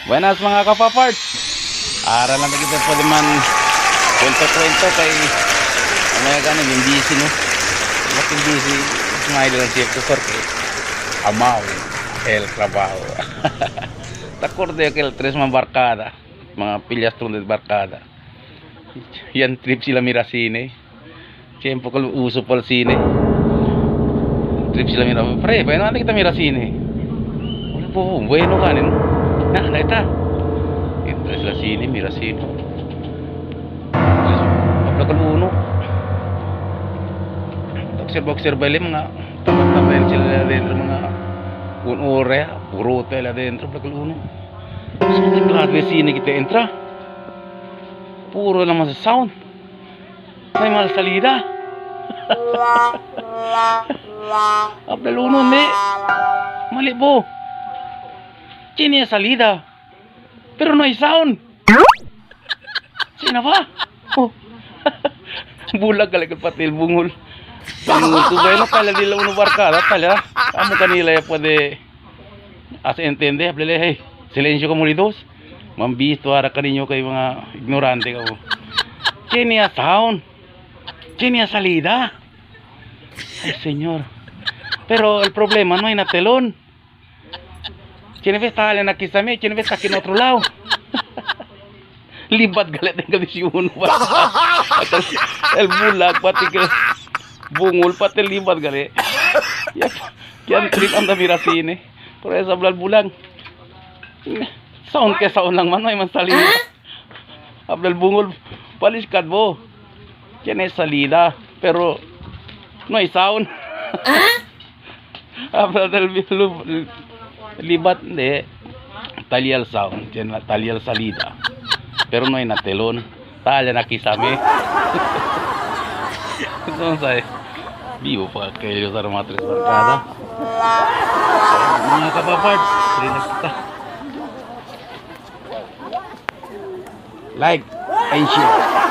Buenas mga kapaparts. Aral lang kita pwede man kwento-kwento kay ano ganin yung busy no. Bakit yung busy? Smile lang siya porque amaw el trabajo. Takorde que el tres man barkada. Mga pilyas tunod barkada. Yan trip sila mira sine. Siyempre ko uso pal sine. Trip sila mira. Pre, bueno natin kita mira sine. Wala po, bueno kanin. Na, na ita. Entra sila sine, mira sine. Pablo kaluno. Boxer boxer bali mga tapat sila dentro mga un ore, puro tela dentro Pablo kaluno. Sa klase de cine kita entra. Puro naman sa sound. May mal salida. Pablo uno hindi. Mali po. Tiene salida. Pero no hay sound. Sino ba? Oh. Bulag ka lang pati el bungol. Bungol tu bueno pala nila uno barkada pala. Amo kanila ya puede hace entender, hablele hey, silencio como dos. Mambisto ara kaninyo kay mga ignorante ka mo. Tiene sound. Tiene salida. Ay, señor. Pero el problema no hay na telón. Tiene está alguien aquí sa mí, tiene está aquí en otro lado. Libat galit ng gabi si uno ba? El bulag pati ke bungol pati libat gali. Yan, yan trip ang damira sine. Pero esa hablar bulag. Sound ke sound lang man may man salida. Hablar bungol paliskat bo. Tiene salida pero no hay sound. Habla del libat hindi. Talial sound, tiene talial salida. Pero no hay na telón. Tala na kisame. Entonces, vivo pa kayo sa mga tres barkada. Mga kapaparts, relax ta. Like and share.